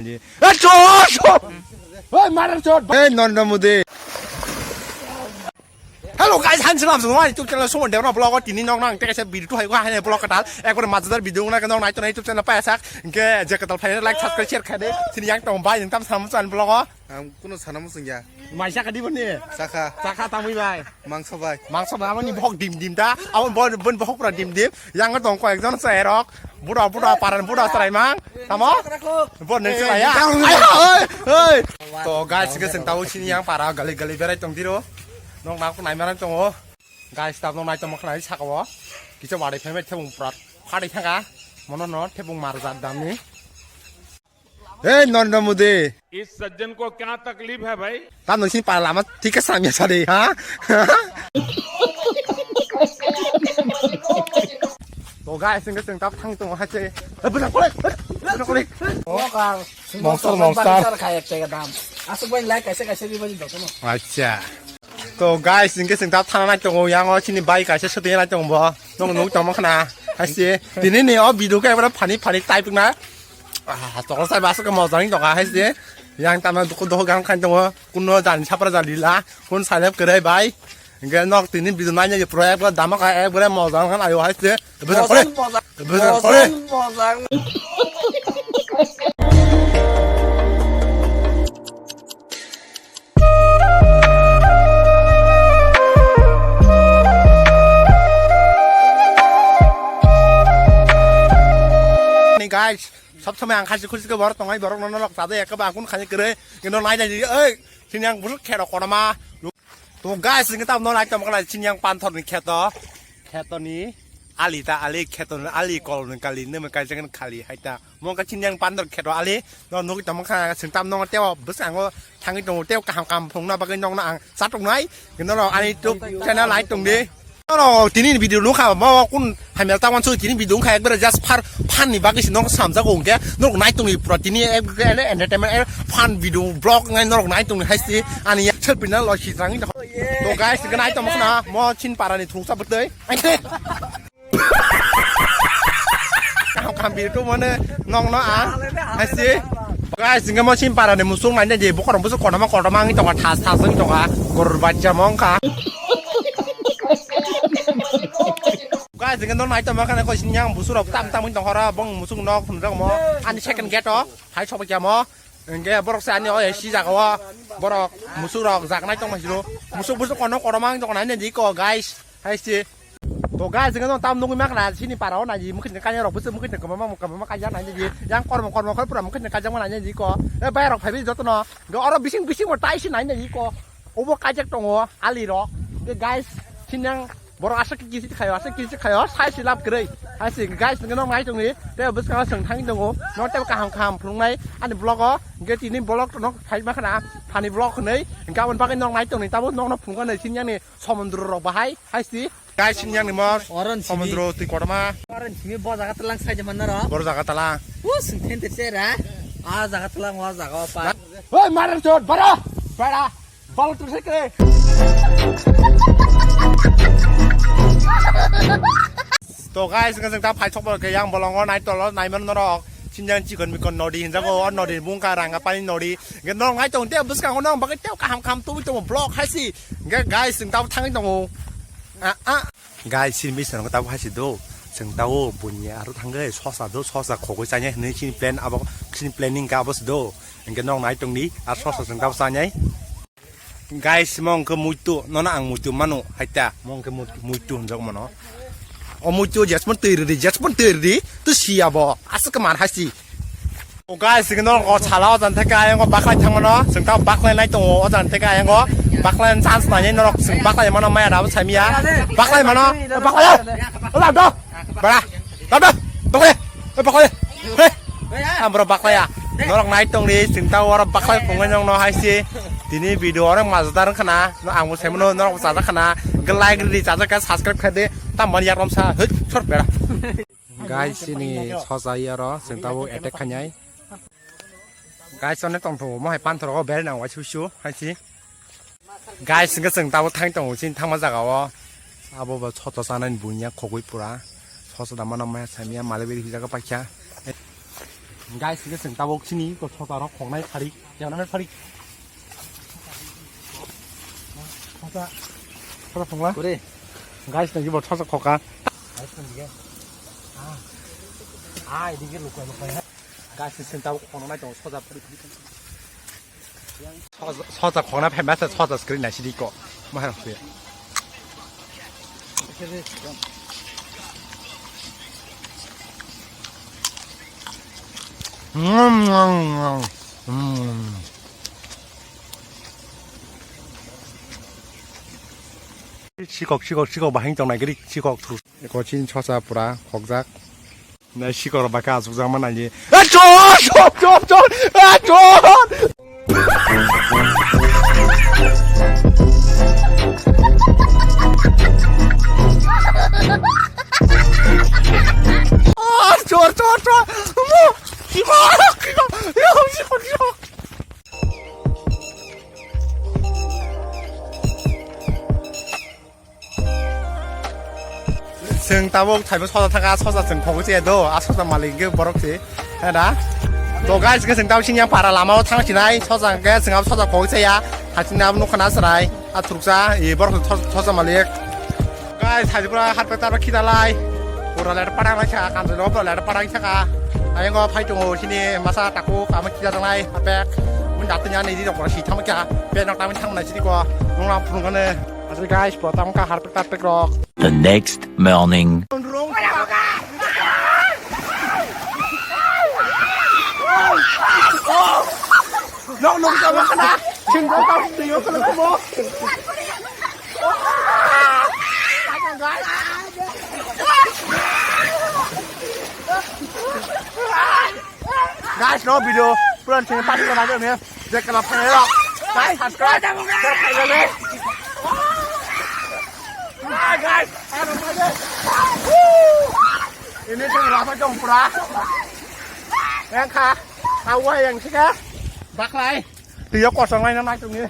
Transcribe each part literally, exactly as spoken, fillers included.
Hey, chor, chor! Hey, mother chor! Hey, Narendra Modi! Hello guys, hansi lam sung wani tuk channel sung dewa vlog o tini nok nang teka se video hai ko hai vlog katal ekbar mazadar video na nok nai to YouTube channel pa sak ke je katal phai like subscribe share khade sini yang tong bai tam sam chan vlog o. Ang kuno sana musung ya. Mai saka di boni. Saka. Saka tamui bai. Mangso bai. Mangso bai, aboni bohok dim dim ta. Aboni bon, bon bohok pura dim dim. Yang tong ko ekjon se erok. Buda, buda, paran buda serai mang. Tamo? Bon neng serai ya. Ayo, oi, oi. To guys, ke seng tau sini yang para gali gali berai tong tiro. Nok nak nai maran tong o. Guys, tab nok nai tong makna saka o. Kicha wari phai mai thebung prat. Phadai thanga. Mono no thebung mar jat damni. Hey, Narendra Modi. इस सज्जन को क्या तकलीफ है भाई? Tam nung sini para lama thik khe samya sadi, ha? To guys, sing sing tap thang tong ha che. Eh, bwsa kore. Bwsa kore. Monster, monster. Sar khai ek chega dam. Asuk bai like kaise kaise di bai dokno. Acha. To guys, sing sing tap thana nai tongo yang o sini bai kaise shooting nai tongo bo. Nong nung tongma khana. Haise. Tini ni o video ke ebra funny funny type na. Ah, tokol sai basa ke mojang tong ka hai se. Yang tama duku doho gang khan tongo. Kuno jan sapra jan lila. Kun salep kere bai. Ge nok tini bidu nanya je proyek ba dama ka ek bare mojang khan ayo hai se. Bidu kore. Bidu kore. Ni guys, sob somoi ang khaisi khusi khe borok tongnai, borok nono lok chadai ekhe ba ang kun khaini kwrwi, kino nai nai oi, sini ang busuk khero kotorma. To guys, sini tam no nai tongma khlai sini ang panthor ni kheto, kheto ni ali ta ali, kheto ni ali, kol ni kali, neme kaisa khali hai ta. Mo ka chini yang pandar kheto ali, no nugui tongma kha sengtam no teo bwskango thangwi tongo, teo kaham kaham phunukna bagwi nokno ang chatuknai, kino no ani YouTube channel lai tongdi. No tini ni video nukha mo kun hamya ta wansu tini video nukha ekbare just for fun ni bagwi se nok samjago hwnkhe nok nai tongdi pura tini ekbare entertainment fun video vlog ngai nok nai tongdi haisi ani yak selfie na lo si thangwi. To guys, nai tongma khna mo chin para ni thungsa bwtwi. Kaham kaham video mane nong no ang. Haisi. Guys, hingke mo sim para ni musuk nai je bukorong busuk kotorma kotorma wngwi tongo, thas thas wngwi tongo. Goror bachcha mo wngkha. Guys, hingke no nai tongma khana koi sini yang busuk rok tam tam wngwi tongo ro bong musuk nok phunuk rok mo. Ani second gate o hai sobo kya mo. Hingke borok se ani o A C jaga o borok musuk rok jak nai tongma siro. Musuk busuk kono kotorma wngwi tongo nai je iko guys. Haisi. To guys, jeng no tam nugui mak na sini para o nai mukhin kanya rok busu mukhin kama ma kama ma kanya nai ji. Yang kormo kormo khol pura mukhin kanya ma nai ji ko. E bai rok phai joto no. Go oro bising bising mo tai si nai ji ko. Obo kajak tongo ali rok. Ge guys, sinang borok asa ki kisi khayo, asa kisi khayo, sai si lab kwrwi. Haisi guys, nang no nai tongni. Te bwskang seng thang tongo. No te kaham kaham phunuknai ani vlog o. Ge tini vlog no phai ma khana. Funny vlog hwnwi. Gabon bagwi nok nai tongni tabo nok no phunuknai sinang ni somondro rok bahai. Haisi. Guys, sini yang ni mos. Oron simi. Samudro twi kotorma. Oron simi bo jaga talang sai jaman naro. Boro jaga talang. U sing thente sera. A jaga talang o jaga o pa. Hoi, mother chod, bara, bara. Bal tu sekre. To guys, ngasing ta phai sok bol ke yang bolongo nai tolo nai man norok. Sini yang chikon mikon nodi hinjago, o nodi bungka ranga pani nodi. Nge nong ngai tong te bwskango nong bagwi teo kaham kaham tubui tong vlog haisi. Nge guys, sing ta thangwi tongo. Ah, ah. Guys, sini bising tabuk hai se do. Chwng tabuk buini aro thangwi sosa do, sosa khogwi chanya hinwi sini plan abo, sini planning ka abo se do. Hingke nok nai tongdi, ar sosa chwng tabuk chanai. Guys, mo hingke muitu, nono ang muitu mano, haita, mo hingke mu-, muitu hinjak mano. O muitu jesmon twi ridi, jesmon twi ridi, tu si abo, aswk mar hasi. O guys, sini no o sala o jan theke ayang o baklai thangmano, sengta baklai nai tongo o jan theke ayang o baklai chance nai norok seng baklai mano maya dabo samya. Baklai mano, baklai. O lado. Bara. Lado. Baklai. O baklai. He. Ambro baklai ya. Norok nai tongdi sengta oro baklai phungnai nong no haisi. Tini video oro mazadar khana, no ang bo saimano norok chajak khana. Like ridi chajak kha subscribe khaide. Tam mani yak romsa. Hut, short bera. Guys, sini sosa iyaro, seng tabuk attack khainai. Guys, onek tong tongo, mohai panthor o bere nang waisi waisi, haisi. Guys, hingke seng tabuk thang tongo, sini thangma jaga o. Abo bo soto sanani bunya khogoi pura. Soto da mano maya samya, male beri hijaga pakya. Guys, hingke chwng tabuk chini ko sotarok khongnai phari, yangnai phari. Sosa, sosa khongla. Kore. Guys, nang jibo sosa khoka. Guys, nang dige. Ah. Ah, idige lukai lukai. Guys, chwng tabuk khongnai tongo sosa phari phari. Sosa, sosa khongna phaima se sosa screen naisidi ko. Ma hai rok se. Mm, mm, mm. Sikok, sikok, sikok bahing tongnai giri sikok thru. Eko chin sosa pura khokjak. Nai sikor baka asukjak ma nai. A chor, chor, chor, chor. A chor. A chor, chor, chor. Sikor, sikor, sikor, sikor. Chwng tabuk thaibo soja thangkha, soja chwng khogwi chaya do, a soja malik hwnkhe borok se, he da? To guys, hwnkhe chwng tabuk sini yang para lamao thang sinai, soja hwnkhe chwng abo soja khogwi chaya, hasini abo nukha na chwrai, a thuruksa, e borok se soja malik. Guys, thaibo pura harpek tarpek khitalai, pura letter padang lai kha, kanjwi no pura letter padang thaka, ayang o phai tongo sini masa takhuk, ama khijajaknai harpek, mun datanya ni di rok pura si thangma kha, pe nok tangwi thangma nai sini ko, nung lang phunukgane. Asli guys, potang ka harpek tarpek rok. The next morning. Nok nok sama kana. Sing ko tau sing ko kana mo. Guys, no video puran sini pati ko nai ni. Jek kana phai ro. Guys, subscribe. Share khai le. Ah, guys, ano phai le. Ini sing rasa jong pura. Yang kha. Awai yang sika. Baklai. Dia kosong lain nai tungni.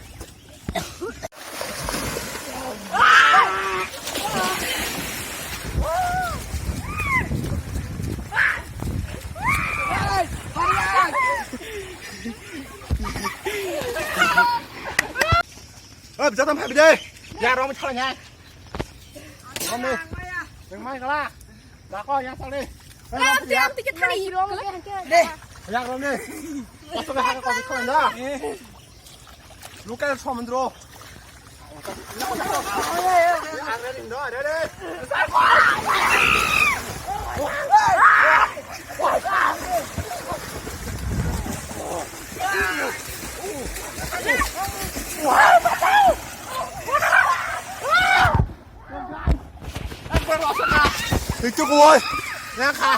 Oi, bijak tam phai bide. Ya, rom chala nya. Rom ni. Yang mai kala. Dako yang sale. Yang tiket thani. Yang rom ni. Pasal ha ko chala nya. Local somudro. Itu boy. Yang kha.